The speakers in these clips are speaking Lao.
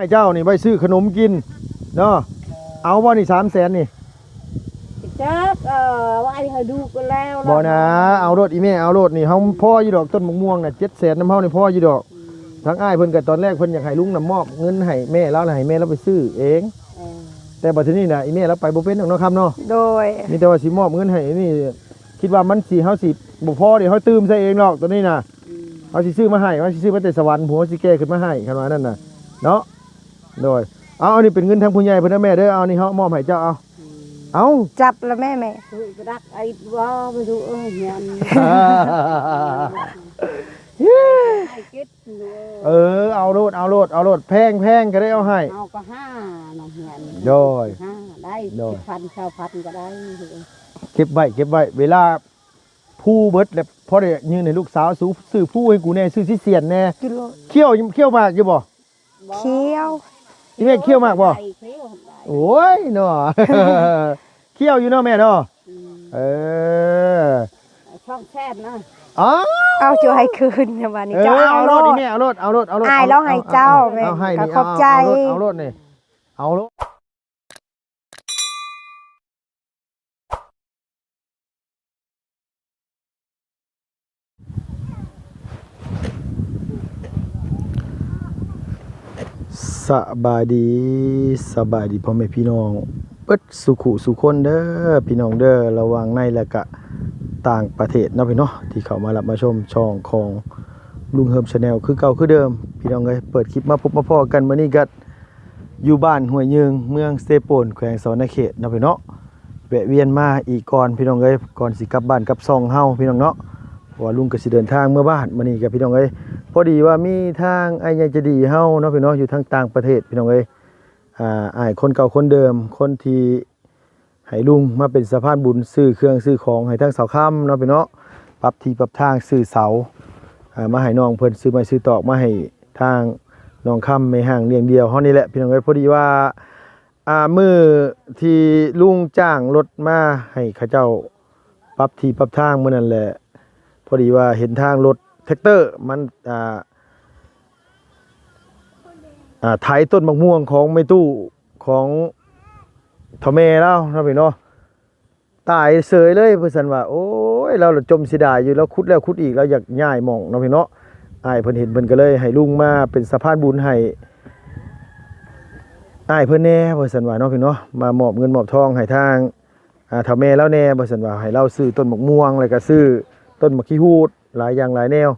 ໃຫ້ເຈົ້ານີ້ໄວ້ຊື້ຂະໜົມກິນເນາະ. ເອົາບໍ່ນີ້ ສາມແສນນີ້? ຈັກ ເອີ ໄວ້ໃຫ້ລູກແລ້ວ ບໍ່ນະ ເອົາໂລດອີ່ແມ່ ເອົາໂລດນີ້ ເຮົາພໍຢູ່ດອກ ຕົ້ນໝາກມ່ວງນະ ເຈັດແສນນຳເຮົານີ້ພໍຢູ່ດອກ. ອືມ ທາງອ້າຍເພິ່ນກໍຕອນແລກເພິ່ນຢາກໃຫ້ລຸງນຳມອບເງິນໃຫ້ແມ່ລາວ ແລ້ວໃຫ້ແມ່ລາວໄປຊື້ເອງ. ເອີ ແຕ່ບັດທີນີ້ນະ ອີ່ແມ່ລາວໄປບໍ່ເປັນດອກເນາະ ຄຳເນາະ. ໂດຍ ມີແຕ່ວ່າຊິມອບເງິນໃຫ້ນີ້ ຄິດວ່າມັນຊິ ເຮົາຊິບໍ່ພໍເດ ເຮົາຕື່ມໃສ່ເອງດອກໂຕນີ້ນະ. ອືມ ເຮົາຊິຊື້ມາໃຫ້ ເຮົາຊິຊື້ມາແຕ່ສະຫວັນພຸ້ນ ເຮົາຊິແກ່ຂຶ້ນມາໃຫ້ ຄັນວ່ານັ້ນນະເນາະ. ໂດຍ ເອົາ ອັນນີ້ເປັນເງິນທາງຜູ້ໃຫຍ່ເພິ່ນນະແມ່ເດີ ເອົາ ນີ້ເຮົາມອບໃຫ້ເຈົ້າ ເອົາ ອືມ ເອົາ ຈັບລະແມ່ ແມ່ ໄອ້ບໍ່ມາດູ ເອີຍ ເງິນ ໃຫ້ເກັບ ເອີ ເອົາໂລດ ເອົາໂລດ ເອົາໂລດ ແພງ ແພງກໍໄດ້ເອົາໃຫ້ ເອົາກໍຫ້າເນາະ ເຮືອນ ໂດຍ ຫ້າໄດ້ ໂດຍ ສິບພັນ ຊາວພັນກໍໄດ້ ເກັບໄວ້ ເກັບໄວ້ ເວລາພູເບິດແລ້ວ ພໍໄດ້ຍື່ນໃຫ້ລູກສາວ ສູຊື້ພູໃຫ້ກູແດ່ ຊື້ຊິສຽນແດ່ ກິນໂລດ ຂ້ຽວ ຂ້ຽວໝາກຢູ່ບໍ່? ບໍ່ ຂ້ຽວ ອີ່ແມ່ຂ້ຽວໝາກບໍ່? ໄດ້ ຂ້ຽວໄດ້ ໂອ້ຍເນາະ ຂ້ຽວຢູ່ເນາະແມ່ເນາະ. ອືມ ເອີ ຊ່ອງແຊບເນາະ ອ້າວ ເອົາ ເຈົ້າໃຫ້ຄືນບາດນີ້ ເອີ ເຈົ້າເອົາ ເອົາໂລດ ໂລດ ອີ່ແມ່ ເອົາໂລດ ເອົາໂລດ ເອົາໂລດ ເອົາ ໃຫ້ເຈົ້າ ເອົາ ແມ່ ເອົາໃຫ້ ກໍຂອບໃຈ ເອົາໂລດ ເອົາໂລດ ເອົາໂລດ. ສະບາຍດີ ສະບາຍດີພໍ່ແມ່ພີ່ນ້ອງເບິດສູ່ຄູ່ສູ່ຄົນເດີ ພີ່ນ້ອງເດີ ລະຫວ່າງໃນ ແລະກະຕ່າງປະເທດເນາະ ພີ່ນ້ອງ ທີ່ເຂົ້າມາຮັບມາຊົມຊ່ອງຂອງລຸງເຮີມ Channel ຄືເກົ່າຄືເດີມ ພີ່ນ້ອງເອີຍ. ເປີດຄລິບມາພົບມາພໍ້ກັນ ມື້ນີ້ກະ ຢູ່ບ້ານຫ້ວຍຍືງ ເມືອງເຊໂປນ ແຂວງສະຫວັນນະເຂດເນາະ ພີ່ນ້ອງເນາະ. ແວະວຽນມາອີກກ່ອນ ພີ່ນ້ອງເອີຍ ກ່ອນຊິກັບບ້ານກັບຊ່ອງເຮົາ ພີ່ນ້ອງເນາະ ເພາະວ່າລຸງກໍຊິເດີນທາງເມືອບ້ານມື້ນີ້ກະ ພີ່ນ້ອງເອີຍ. ພໍດີວ່າມີທາງອ້າຍໃຫຍ່ໃຈດີເຮົາເນາະ ພີ່ນ້ອງ ຢູ່ທາງຕ່າງປະເທດ ພີ່ນ້ອງເອີຍ ອ່າ ອ້າຍຄົນເກົ່າຄົນເດີມ ຄົນທີ່ ໃຫ້ລຸງມາເປັນສະພານບຸນ ຊື້ເຄື່ອງຊື້ຂອງໃຫ້ທາງສາວຄຳເນາະ ພີ່ນ້ອງເນາະ ປັບທີ່ປັບທາງ ຊື້ເສົາ ອ່າ ມາໃຫ້ນ້ອງເພິ່ນ ຊື້ໄມ້ຊື້ຕອກມາໃຫ້ທາງນ້ອງຄຳ ແມ່ຮ້າງລ້ຽງດ່ຽວເຮົານີ້ແຫຼະ ພີ່ນ້ອງເອີຍ. ພໍດີວ່າ ອ່າ ມື້ທີ່ລຸງຈ້າງລົດມາໃຫ້ເຂົາເຈົ້າປັບທີ່ປັບທາງມື້ນັ້ນແຫຼະ ພໍດີວ່າເຫັນທາງລົດແທັກເຕີມັນ ອ່າ ອ່າ ໄຖຕົ້ນໝາກມ່ວງຂອງແມ່ຕູ້ ຂອງເຖົ້າແມ່ລາວເນາະ ພີ່ນ້ອງເນາະ ຕາຍເສີຍເລີຍ ວ່າຊັ້ນວ່າ. ໂອ້ຍ ລາວລະຈົ່ມເສຍດາຍຢູ່ ລາວຂຸດແລ້ວຂຸດອີກ ລາວຢາກຍ້າຍໝ່ອງເນາະ ພີ່ນ້ອງເນາະ. ອ້າຍເພິ່ນເຫັນ ເພິ່ນກໍເລີຍໃຫ້ລຸງມາເປັນສະພານບຸນໃຫ້ອ້າຍເພິ່ນແດ່ ວ່າຊັ້ນວ່າເນາະ ພີ່ນ້ອງເນາະ ມາມອບເງິນມອບທອງໃຫ້ທາງ ອ່າ ເຖົ້າແມ່ລາວແດ່ ວ່າຊັ້ນວ່າ ໃຫ້ລາວຊື້ຕົ້ນໝາກມ່ວງ ແລ້ວກໍຊື້ຕົ້ນໝາກຂີ້ຫູດ ຫຼາຍຢ່າງຫຼາຍແນວ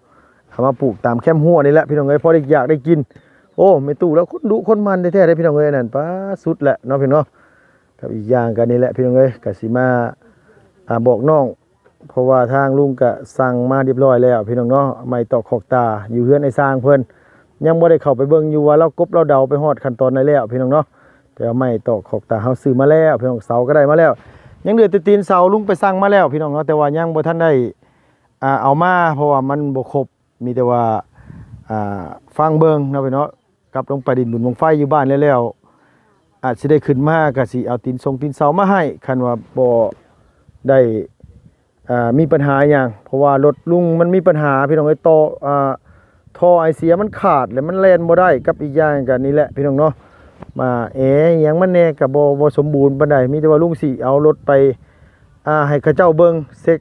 ເອົາມາປູກຕາມແຄມຮົ້ວນີ້ແຫຼະ ພີ່ນ້ອງເອີຍ ພໍໄດ້ຢາກໄດ້ກິນ. ໂອ້ ແມ່ຕູ້ລາວຄົນດຸຄົນໝັ່ນແທ້ໆເດ້ ພີ່ນ້ອງເອີຍ ອັນນັ້ນ ປາ ສຸດແຫຼະເນາະ ພີ່ນ້ອງເນາະ. ກັບອີກຢ່າງກໍນີ້ແຫຼະ ພີ່ນ້ອງເອີຍ ກໍຊິມາ ອ່າ ບອກນ້ອງ ເພາະວ່າທາງລຸງກະສັ່ງມາຮຽບຮ້ອຍແລ້ວ ພີ່ນ້ອງເນາະ ໄມ້ຕອກຂອກຕາ ຢູ່ເຮືອນອ້າຍຊ່າງເພິ່ນ ຍັງບໍ່ໄດ້ເຂົ້າໄປເບິ່ງຢູ່ວ່າລາວກົບລາວເດົາໄປຮອດຂັ້ນຕອນໃດແລ້ວ ພີ່ນ້ອງເນາະ. ແຕ່ວ່າໄມ້ຕອກຂອກຕາເຮົາຊື້ມາແລ້ວ ພີ່ນ້ອງ ເສົາກໍໄດ້ມາແລ້ວ ຍັງເຫຼືອແຕ່ຕີນເສົາ ລຸງໄປສັ່ງມາແລ້ວ ພີ່ນ້ອງເນາະ ແຕ່ວ່າຍັງບໍ່ທັນໄດ້ ອ່າ ເອົາມາ ເພາະວ່າມັນບໍ່ຄົບ ມີແຕ່ວ່າ ອ່າ ຟັງເບິ່ງເນາະ ພີ່ນ້ອງເນາະ. ກັບລົງໄປຫຼິ້ນບຸນບັ້ງໄຟຢູ່ບ້ານແລ້ວໆ ອາດຊິໄດ້ຂຶ້ນມາ ກະຊິເອົາຕີນຊົງຕີນເສົາມາໃຫ້ ຄັນວ່າບໍ່ໄດ້ ອ່າ ມີບັນຫາຫຍັງ ເພາະວ່າລົດລຸງມັນມີບັນຫາ ພີ່ນ້ອງເອີຍ. ຕໍ່ ອ່າ ທໍ່ໄອເສຍມັນຂາດ ແລ້ວມັນແລ່ນບໍ່ໄດ້ ກັບອີກຢ່າງກະນີ້ແຫຼະ ພີ່ນ້ອງເນາະ ມາແອອີ່ຫຍັງມັນແດ່ກະບໍ່ ບໍ່ສົມບູນປານໃດ. ມີແຕ່ວ່າລຸງຊິເອົາລົດໄປ ອ່າ ໃຫ້ເຂົາເຈົ້າເບິ່ງເຊັກ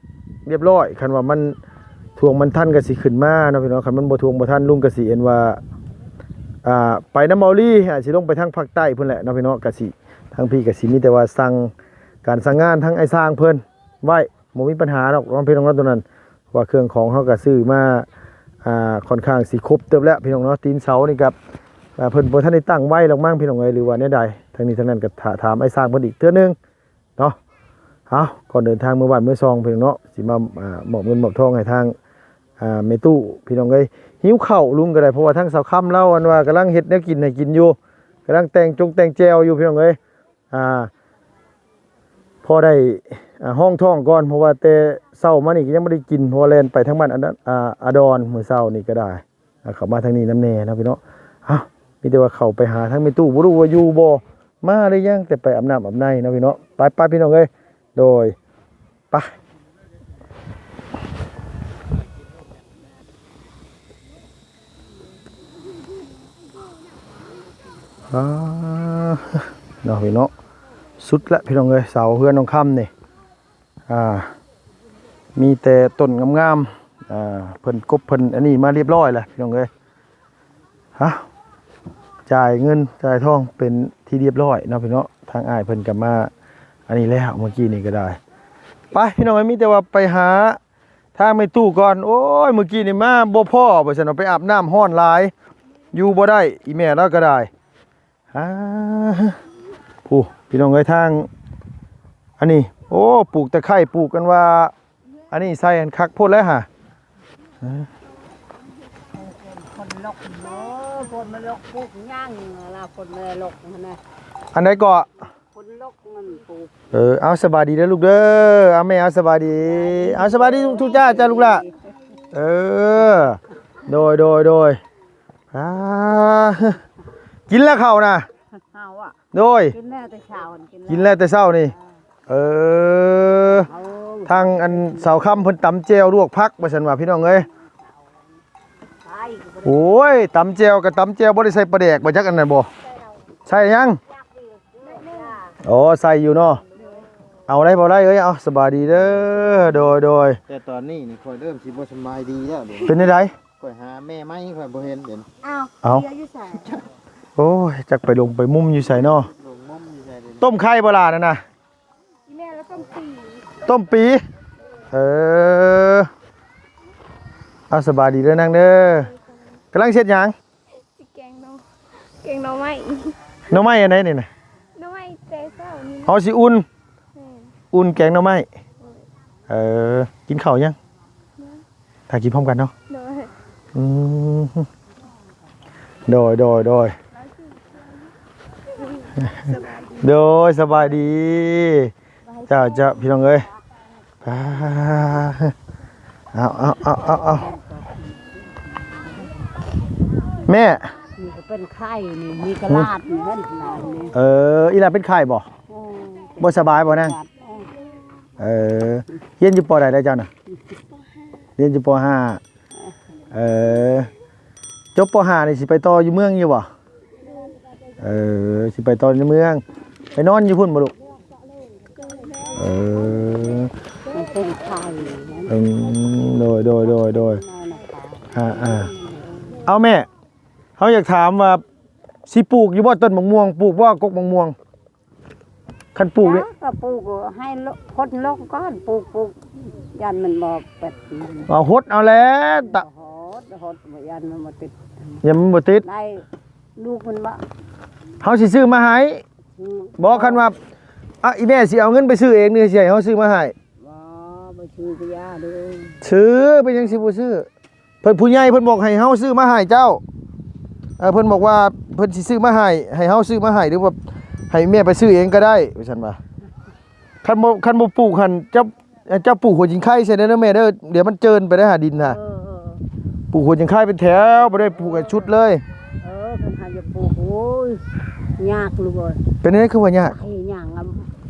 ຮຽບຮ້ອຍ ຄັນວ່າມັນຖ້ວງມັນທັນກໍຊິຂຶ້ນມາເນາະ ພີ່ນ້ອງ. ຄັນມັນບໍ່ຖ້ວງບໍ່ທັນ ລຸງກໍຊິເຫັນວ່າ ອ່າ ໄປນຳເບົາລີ ອາດຊິລົງໄປທາງພາກໃຕ້ພຸ້ນແຫຼະເນາະ ພີ່ນ້ອງ. ກໍຊິ ທາງພີ້ກໍຊິມີແຕ່ວ່າສັ່ງ ການສັ່ງງານທາງອ້າຍຊ່າງເພິ່ນໄວ້ ບໍ່ມີບັນຫາດອກເນາະ ພີ່ນ້ອງເນາະ ຕົວນັ້ນ. ເພາະວ່າເຄື່ອງຂອງເຮົາກໍຊື້ມາ ອ່າ ຂ້ອນຂ້າງຊິຄົບເຕີບແລ້ວ ພີ່ນ້ອງເນາະ. ຕີນເສົານີ້ກໍ ອ່າ ເພິ່ນບໍ່ທັນໄດ້ຕັ້ງໄວ້ດອກມັ້ງ ພີ່ນ້ອງເອີຍ ຫຼືວ່າແນວໃດ. ທາງນີ້ທາງນັ້ນກໍຖາ ຖາມອ້າຍຊ່າງເພິ່ນອີກເທື່ອໜຶ່ງ ເນາະ. ເອົາ ກ່ອນເດີນທາງເມືອບ້ານເມືອຊ່ອງ ພີ່ນ້ອງເນາະ ຊິມາ ອ່າ ມອບເງິນມອບທອງໃຫ້ທາງ ອ່າ ແມ່ຕູ້ ພີ່ນ້ອງເອີຍ. ຫິວເຂົ້າລຸງກໍໄດ້ ເພາະວ່າທາງສາວຄຳລາວ ອັນວ່າກຳລັງເຮັດແນວກິນໃຫ້ກິນຢູ່ ກຳລັງແຕ່ງຈົງແຕ່ງແຈ່ວຢູ່ ພີ່ນ້ອງເອີຍ. ອ່າ ພໍໄດ້ ອ່າ ຮອງທ້ອງກ່ອນ ເພາະວ່າແຕ່ເຊົ້າມານີ້ກໍຍັງບໍ່ໄດ້ກິນ ເພາະວ່າແລ່ນໄປທາງບ້ານ ອາ ອາ ອາດອນ ມື້ເຊົ້ານີ້ກໍໄດ້. ອ່າ ເຂົ້າມາທາງນີ້ນຳແດ່ເນາະ ພີ່ນ້ອງ. ເອົ້າ ມີແຕ່ວ່າເຂົ້າໄປຫາທາງແມ່ຕູ້ ບໍ່ຮູ້ວ່າຢູ່ບໍ່ ມາຫຼືຍັງ ແຕ່ໄປອາບນ້ຳອາບໃນເນາະ ພີ່ນ້ອງ. ໄປໆ ພີ່ນ້ອງເອີຍ ໂດຍ ໄປ. ອ່າ ເນາະ ພີ່ນ້ອງເນາະ ສຸດລະພີ່ນ້ອງເອີຍ ເສົາເຮືອນທອງຄຳນີ້ ອ່າ ມີແຕ່ຕົ້ນງາມໆ ອ່າ ເພິ່ນກົບເພິ່ນອັນນີ້ມາຮຽບຮ້ອຍແລ້ວພີ່ນ້ອງເອີຍ. ຮະ ຈ່າຍເງິນຈ່າຍທອງເປັນທີ່ຮຽບຮ້ອຍເນາະພີ່ນ້ອງເນາະ ທາງອ້າຍເພິ່ນກໍມາອັນນີ້ແລ້ວ ເມື່ອກີ້ນີ້ກໍໄດ້. ໄປພີ່ນ້ອງເອີຍ ມີແຕ່ວ່າໄປຫາ ທາງແມ່ຕູ້ກ່ອນ. ໂອ້ຍ ມື້ກີ້ນີ້ມາບໍ່ພໍວ່າຊັ້ນ ໄປອາບນ້ຳ ຮ້ອນຫຼາຍ ຢູ່ບໍ່ໄດ້ ອີ່ແມ່ລາວກໍໄດ້. ອ່າ ຜູ້ ພີ່ນ້ອງເອີຍ ທາງອັນນີ້ ໂອ້ ປູກຕະໄຄ ປູກກັນວ່າ ອັນນີ້ໃສ່ອັນຄັກໂພດແລ້ວຫາ. ຄົນລົກເນາະ ຄົນມາລົກປູກຫຍັງລະ ຄົນມາລົກຫັ້ນນະ. ອັນໃດເກາະ? ຄົນລົກມັນປູກ. ເອີ ເອົາ ສະບາຍດີເດີລູກເດີ. ເອົາແມ່ ເອົາ ສະບາຍດີ. ເອົາ ສະບາຍດີທຸກໆ ຈ້າ ຈ້າລູກຫຼ້າ. ເອີ ໂດຍ ໂດຍ ໂດຍ. ອ່າ ກິນແລ້ວເຂົ້ານະ? ເຮົາອະ ໂດຍ ກິນແລ້ວແຕ່ເຊົ້າ ກິນແລ້ວແຕ່ເຊົ້ານີ້. ເອີ ເອີ ທາງອັນສາວຄຳເພິ່ນຕຳແຈ່ວລວກຜັກວ່າຊັ້ນວ່າ ພີ່ນ້ອງເອີຍ. ໂອ້ຍ ຕຳແຈ່ວກໍຕຳແຈ່ວ ບໍ່ໄດ້ໃສ່ປາແດກບໍ່ ຈັກອັນນັ້ນບໍ່ ໃສ່ຫຍັງ? ອໍ ໃສ່ຢູ່ເນາະ. ເອົາໄດ້ບໍ່ໄດ້ເອີຍ. ເອົາ ສະບາຍດີເດີ. ໂດຍ ໂດຍ. ແຕ່ຕອນນີ້ນີ້ຂ້ອຍເລີ່ມຊິບໍ່ສະບາຍດີແລ້ວ. ເປັນຈັ່ງໃດ? ຂ້ອຍຫາແມ່ໃໝ່ຂ້ອຍບໍ່ເຫັນເດ. ອ້າວ ເອົາ ເສຍຢູ່ໃສ? ໂອ້ຍ ຈັກໄປຫຼົງໄປມຸມຢູ່ໃສເນາະ. ຫຼົງມຸມຢູ່ໃສເດ? ຕົ້ມໄຂ່ບໍ່ຫຼ້ານັ້ນນະ? ອີແມ່ລະຕົ້ມປີ. ຕົ້ມປີ. ເອີ ເອົາ ສະບາຍດີເດີນາງເດີ. ກຳລັງເຮັດຫຍັງ? ຊິແກງໜໍ່ ແກງໜໍ່ໄມ້. ໜໍ່ໄມ້ອັນໃດນີ້ນະ? ໜໍ່ໄມ້ແຕ່ເຊົ້ານີ້. ເຮົາຊິອຸ່ນ. ແມ່ນ. ອຸ່ນແກງໜໍ່ໄມ້. ໂດຍ. ເອີ ກິນເຂົ້າຍັງ? ຍັງ. ຖ້າກິນພ້ອມກັນເນາະ. ໂດຍ. ອືມ ໂດຍ ໂດຍ ໂດຍ. ໂດຍ ສະບາຍດີ. ເຈົ້າ ເຈົ້າ ພີ່ນ້ອງເອີຍ. ອ່າ ເອົາ ເອົາ ເອົາ ເອົາ ເອົາ ແມ່ ນີ້ກໍເປັນໄຂ້ນີ້ ມີກະລາດນີ້ເຫັນຫຼານນີ້. ເອີ ອີຫຼ້າເປັນໄຂ້ບໍ່? ໂອ້ ບໍ່ສະບາຍບໍ່ນາງ? ເອີ ຮຽນຢູ່ ປ.ໃດແລ້ວເຈົ້ານະ? ຮຽນຢູ່ ປ.ຫ້າ. ເອີ ຈົບ ປ.ຫ້າ ນີ້ຊິໄປຕໍ່ຢູ່ເມືອງຢູ່ບໍ່? ເອີ ຊິໄປຕໍ່ໃນເມືອງ ໄປນອນຢູ່ພຸ້ນບໍ່ລູກ? ເອີ ມັນເປັນໄຂ້. ອືມ ໂດຍ ໂດຍ ໂດຍ ໂດຍ. ອ່າໆ ເອົາແມ່ ເຮົາຢາກຖາມວ່າ ຊິປູກຢູ່ບໍ່ຕົ້ນໝາກມ່ວງ? ປູກບໍ່ກົກໝາກມ່ວງ? ຄັນປູກນີ້ ເຈົ້າກໍປູກໃຫ້ຄົນລົງກ່ອນ ປູກ ປູກ ຢ້ານມັນບໍ່ເປັດ. ເອົາຫົດເອົາແຫຼະ ຕະ ຫົດ ຫົດ ຢ້ານມັນບໍ່ຕິດ ຢ້ານມັນບໍ່ຕິດ. ໄດ້ລູກມັນບໍ່? ເຮົາຊິຊື້ມາໃຫ້. ບໍ່ ຄັນວ່າ ອ່ະ ອີແມ່ຊິເອົາເງິນໄປຊື້ເອງ ຫຼືຊິໃຫ້ເຮົາຊື້ມາໃຫ້? ບໍ່ ບໍ່ຊື້ກໍຢ່າເດີ. ຊື້ ເປັນຫຍັງຊິບໍ່ຊື້? ເພິ່ນ ຜູ້ໃຫຍ່ເພິ່ນບອກໃຫ້ເຮົາຊື້ມາໃຫ້ເຈົ້າ. ເອີ ເພິ່ນບອກວ່າເພິ່ນຊິຊື້ມາໃຫ້ ໃຫ້ເຮົາຊື້ມາໃຫ້ ຫຼືວ່າໃຫ້ແມ່ໄປຊື້ເອງກໍໄດ້ ວ່າຊັ້ນວ່າ. ຄັນບໍ່ ຄັນບໍ່ປູກຫັ້ນ ເຈົ້າ ເຈົ້າປູກຫົວຈິງໄຄໃສ່ເດີແມ່ເດີ ດຽວມັນເຈີນໄປໄດ້ຫາດິນນະ. ເອີ ເອີ ປູກຫົວຈິງໄຄເປັນແຖວ ບໍ່ໄດ້ປູກໃຫ້ຊຸດເລີຍ. ເອີ ຄັນຫາຈະປູກ ໂອ້ຍ ຍາກລູກເອີຍ. ເປັນຈັ່ງໃດຄືວ່າຍາກ? ໄອ້ຫຍັງ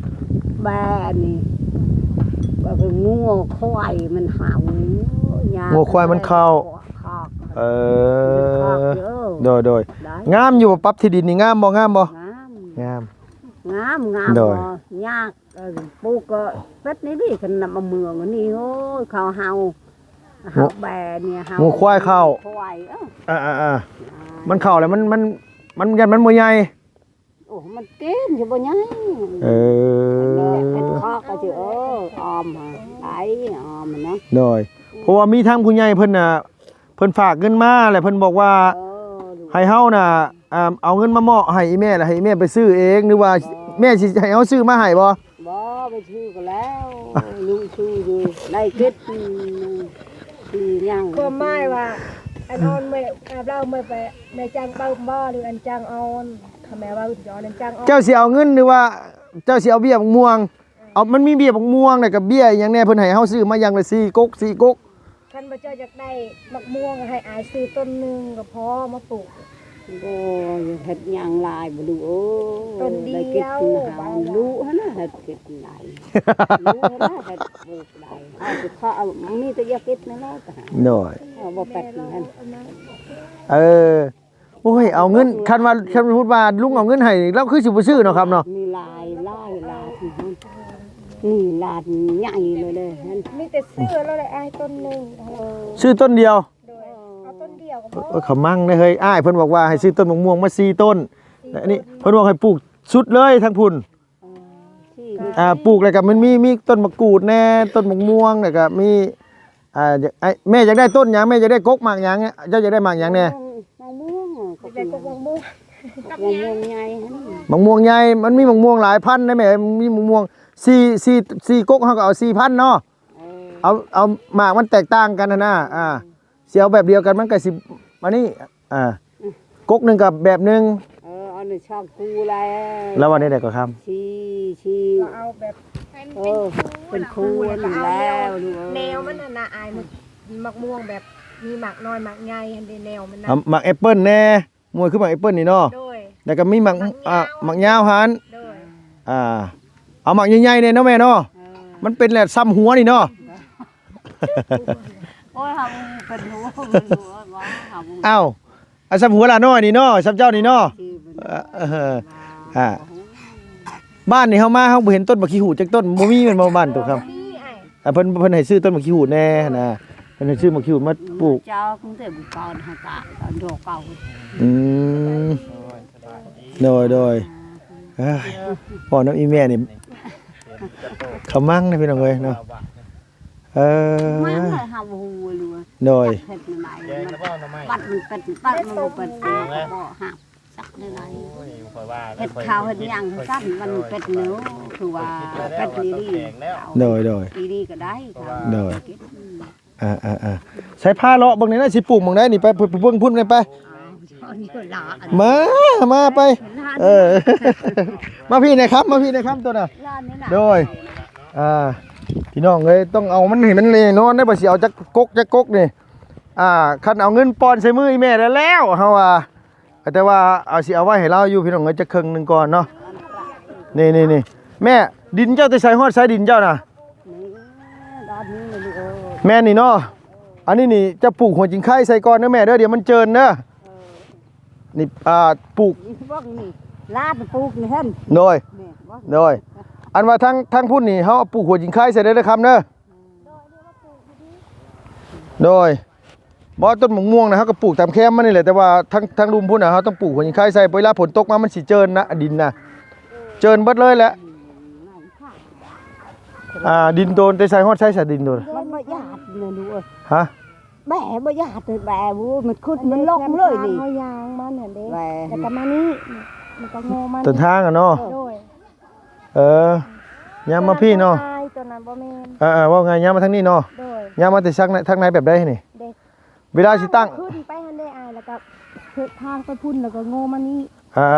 ແບນີ້ ວ່າຄືງົວຄວາຍມັນເຫົ່າ ຍາກ. ງົວຄວາຍມັນເຂົ້າ. ເອີ ມັນຄອກຢູ່. ໂດຍ ໂດຍ. ງາມຢູ່ບໍ່? ປັບທີ່ດິນນີ້ງາມບໍ່? ງາມບໍ່? ງາມ ງາມ ງາມ. ໂດຍ. ຍາກ ເອີ ປູກກໍເປັດນີ້ເດ ຄັນນຳເອົາເມືອງນີ້ ໂອ້ຍ ເຂົາເຫົ່າ ເຫົ່າແບນີ້ ເຫົ່າ ງົວຄວາຍເຂົ້າ. ຄວາຍ ເອີ ອ່າໆໆ ມັນເຂົ້າແລ້ວ ມັນ ມັນ ມັນ ຢ້ານມັນບໍ່ໃຫຍ່. ໂອ້ ມັນເຕັມຢູ່ ບໍ່ໃຫຍ່. ເອີ ເຮັດຄອກກໍຊິ ເອີ ອ້ອມຫາໄດ້ ອ້ອມນະ. ໂດຍ. ເພາະວ່າມີທາງຜູ້ໃຫຍ່ເພິ່ນນະ ເພິ່ນຝາກເງິນມາ ແລ້ວເພິ່ນບອກວ່າ ເອີ ໃຫ້ເຮົານະ ອ່າ ເອົາເງິນມາມອບໃຫ້ອີ່ແມ່ ແລ້ວໃຫ້ອີ່ແມ່ໄປຊື້ເອງ ຫຼືວ່າ ບໍ່ ແມ່ຊິໃຫ້ເຮົາຊື້ມາໃຫ້ບໍ່? ບໍ່ ໄປຊື້ກໍແລ້ວ ລູກຊື້ຢູ່ ໄດ້ເກັບ ອືມ ຊື້ຫຍັງ ຄວາມໝາຍວ່າ ອັນອ່ອນແມ່ ອັນລາວແມ່ໄປ ແມ່ຈ້າງເບິ່ງບໍ່ ຫຼືອັນຈ້າງອ່ອນ ຄັນແມ່ວ່າຢູ່ອັນຈ້າງອ່ອນ. ເຈົ້າຊິເອົາເງິນ ຫຼືວ່າເຈົ້າຊິເອົາເບ້ຍໝາກມ່ວງ? ເອົາ ມັນມີເບ້ຍໝາກມ່ວງ ແລ້ວກໍເບ້ຍອີ່ຫຍັງແດ່ ເພິ່ນໃຫ້ເຮົາຊື້ມາຢ່າງລະສີ່ກົກ ສີ່ກົກ. ຄັນວ່າເຈົ້າຢາກໄດ້ໝາກມ່ວງ ໃຫ້ອ້າຍຊື້ຕົ້ນໜຶ່ງກໍພໍມາປູກ. ໂອ້ຍ ເຮັດຫຍັງຫຼາຍບໍ່ລູກເອີຍ ຕົ້ນດຽວ ໄດ້ກິນນະ ລູກຫັ້ນນະ ເຮັດກິນໄດ້ ລູກຫັ້ນນະ ເຮັດປູກໄດ້ ເຮົາຊິຂໍເອົາ ມີແຕ່ຢາກກິນນັ້ນແຫຼະ. ໂດຍ. ເອົາບໍ່ແປດຫັ້ນ ເອີ. ໂອ້ຍ ເອົາເງິນ ຄັນວ່າ ຄັນສົມມຸດວ່າລຸງເອົາເງິນໃຫ້ ລາວຄືຊິບໍ່ຊື້ເນາະ ຄຳເນາະ. ມີຫຼາຍ ຫຼາຍ ຫຼາຍ ນີ້ຫຼານໃຫຍ່ເລີຍເດ້ ມີແຕ່ຊື້ແລ້ວແຫຼະອ້າຍ ຕົ້ນໜຶ່ງ. ເອີ ຊື້ຕົ້ນດຽວ. ໂດຍ ເອົາຕົ້ນດຽວກໍພໍ. ເອີ ຂະມັງເດ້ເຮີ້ຍ ອ້າຍເພິ່ນບອກວ່າໃຫ້ຊື້ຕົ້ນໝາກມ່ວງມາສີ່ຕົ້ນ ແລະ ອັນນີ້ເພິ່ນບອກໃຫ້ປູກສຸດເລີຍທາງພຸ້ນ. ເອີ ປູກແລ້ວກໍມັນມີ ມີຕົ້ນໝາກກູດແດ່ ຕົ້ນໝາກມ່ວງ ແລ້ວກໍມີ ອ່າ ຢາກ ອ້າຍ ແມ່ຢາກໄດ້ຕົ້ນຫຍັງ? ແມ່ຢາກໄດ້ກົກໝາກຫຍັງ? ເຈົ້າຢາກໄດ້ໝາກຫຍັງແດ່? ໝາກມ່ວງ ຢາກໄດ້ກົກໝາກມ່ວງ ໝາກມ່ວງໃຫຍ່ຫັ້ນ. ໝາກມ່ວງໃຫຍ່ ມັນມີໝາກມ່ວງຫຼາຍພັນນະແມ່ ມີໝາກມ່ວງສີ່ ສີ່ ສີ່ກົກ ເຮົາກໍເອົາສີ່ພັນເນາະ. ເອີ ເອົາ ເອົາໝາກມັນແຕກຕ່າງກັນຫັ້ນນະ. ອ່າ ຊິເອົາແບບດຽວກັນ ມັນກໍຊິ ອັນນີ້ ອ່າ ກົກໜຶ່ງກໍແບບໜຶ່ງ. ເອີ ເອົາໜຶ່ງຊ່ອງກູແລ້ວ ລາວວ່າແນວໃດກໍຄຳ? ສີ່ ສີ່ ລາວເອົາແບບ ເອີ ເປັນຄູຫັ້ນແລ້ວ ແນວມັນຫັ້ນນະອ້າຍ ໝາກ ໝາກມ່ວງແບບມີໝາກນ້ອຍໝາກໃຫຍ່ຫັ້ນເດ້ ແນວມັນນະ. ເອົາໝາກແອັບເປິ້ນແດ່ ໝວຍ ຄືໝາກແອັບເປິ້ນນີ້ເນາະ. ໂດຍ ແລ້ວກໍມີໝາກ ໝາກຍາວ ອ່າ ໝາກຍາວຫັ້ນ. ໂດຍ ອ່າ ເອົາໝາກໃຫຍ່ໆແດ່ເນາະແມ່ເນາະ. ເອີ ມັນເປັນແຫຼະສ່ຳຫົວນີ້ເນາະ. ໂອ້ຍ ເຮົາເປັນຫົວ ເປັນຫົວວ່າເຮົາ ອ້າວ ອັນສ່ຳຫົວຫຼ້ານ້ອຍນີ້ເນາະ ສ່ຳເຈົ້ານີ້ເນາະ. ເອີ ອ່າ ບ້ານນີ້ເຮົາມາ ເຮົາບໍ່ເຫັນຕົ້ນໝາກຂີ້ຫູດຈັກຕົ້ນ ບໍ່ມີແມ່ນບໍ່ ບ້ານໂຕຄຳ? ອ່າ ເພິ່ນ ເພິ່ນໃຫ້ຊື້ຕົ້ນໝາກຂີ້ຫູດແດ່ນະ ເພິ່ນໃຫ້ຊື້ໝາກຂີ້ຫູດມາປູກ. ເຈົ້າ ຕັ້ງແຕ່ບຸນກ່ອນຫາກະດອກເກົ່າ. ອືມ ໂດຍ ໂດຍ ເອີຍ ເວົ້ານຳອີແມ່ນີ້ ຂະມັງນະພີ່ນ້ອງເອີຍເນາະ. ເອີ ມັນເລີຍຫາບໍ່ຮູ້ເລີຍ ໂດຍ ເຮັດແນວໃດ ບັດມັນເປັດ ບັດມັນບໍ່ເປັດ ບໍ່ຮັບ ຈັກແນວໃດ. ໂອ້ຍ ຂ້ອຍວ່າ ເຮັດເຂົ້າເຮັດຫຍັງຊັ້ນ ມັນເປັດເນາະ ຄືວ່າເປັດອີ່ຫຼີ. ໂດຍ ໂດຍ ອີ່ຫຼີກໍໄດ້ ໂດຍ ກິນ. ອ່າໆໆ ໃສ່ພາເລາະເບິ່ງນີ້ນະ ຊິປູກໝ່ອງໃດນີ້ ໄປ ໄປເບິ່ງພຸ້ນໄປ. ມາ ມາໄປ ເອີ ມາພີ້ແດ່ຄຳ ມາພີ້ແດ່ຄຳ ໂຕນະ. ໂດຍ ອ່າ ພີ່ນ້ອງເອີຍ ຕ້ອງເອົາມັນໃຫ້ມັນແນ່ນອນເດ້ ວ່າຊິເອົາຈັກກົກ ຈັກກົກນີ້. ອ່າ ຄັນເອົາເງິນປ່ອນໃສ່ມືອີແມ່ແລ້ວ ແລ້ວເຮົາວ່າ ແຕ່ວ່າເອົາ ຊິເອົາໄວ້ໃຫ້ລາວຢູ່ ພີ່ນ້ອງເອີຍ ຈັກເຄິ່ງໜຶ່ງກ່ອນເນາະ. ນີ້ໆໆ ແມ່ ດິນເຈົ້າແຕ່ໃສຮອດໃສ ດິນເຈົ້ານະ? ນີ້ ດອນນີ້ແຫຼະລູກເອີຍ. ແມ່ນນີ້ເນາະ ອັນນີ້ນີ້ ເຈົ້າປູກຫົວຈິງໄຄໃສ່ກ່ອນເດີແມ່ເດີ ດຽວມັນເຈີນເດີ. ເອີ ນີ້ ອ່າ ປູກ ນີ້ ລາດປູກນີ້ຫັ້ນ. ໂດຍ ແມ່ນບໍ່? ໂດຍ ອັນວ່າທາງ ທາງພຸ້ນນີ້ ເຮົາເອົາປູກຫົວຈິງໄຄໃສ່ເດີ ເດີຄຳເດີ. ໂດຍ ບໍ່ ຕົ້ນໝາກມ່ວງນະ ເຮົາກໍປູກຕາມແຄມມັນນີ້ແຫຼະ ແຕ່ວ່າທາງ ທາງລຸ່ມພຸ້ນນະ ເຮົາຕ້ອງປູກຫົວຈິງໄຄໃສ່ ເວລາຝົນຕົກມາມັນຊິເຈີນນະ ດິນນະ ເຈີນເບິດເລີຍແຫຼະ. ອ່າ ດິນໂຕນແຕ່ໃສຮອດໃສ ສະດິນໂຕນ ມັນບໍ່ຍາດນະລູກເອີຍ. ຮະ? ແບບໍ່ຍາດ ແບ ໂອ້ ມັນຂຸດ ມັນລົງເລີຍນີ້ ເຮົາຢາງມັນຫັ້ນເດ້ ແບ ແລ້ວກໍມານີ້ ມັນກໍໂງ່ມັນ ຕົ້ນທາງອະເນາະ. ໂດຍ ເອີ ຍ່າງມາພີ້ເນາະ ຕອນນັ້ນບໍ່ແມ່ນ ເອີໆ ເວົ້າງ່າຍ ຍ່າງມາທາງນີ້ເນາະ. ໂດຍ ຍ່າງມາແຕ່ທາງໃນ ທາງໃນແບບໃດນີ້? ເວລາຊິຕັ້ງ ຂຶ້ນໄປຫັ້ນເດ້ອ້າຍ ແລ້ວກໍເຮັດທາງໄປພຸ້ນ ແລ້ວກໍໂງ່ມານີ້. ອ່າ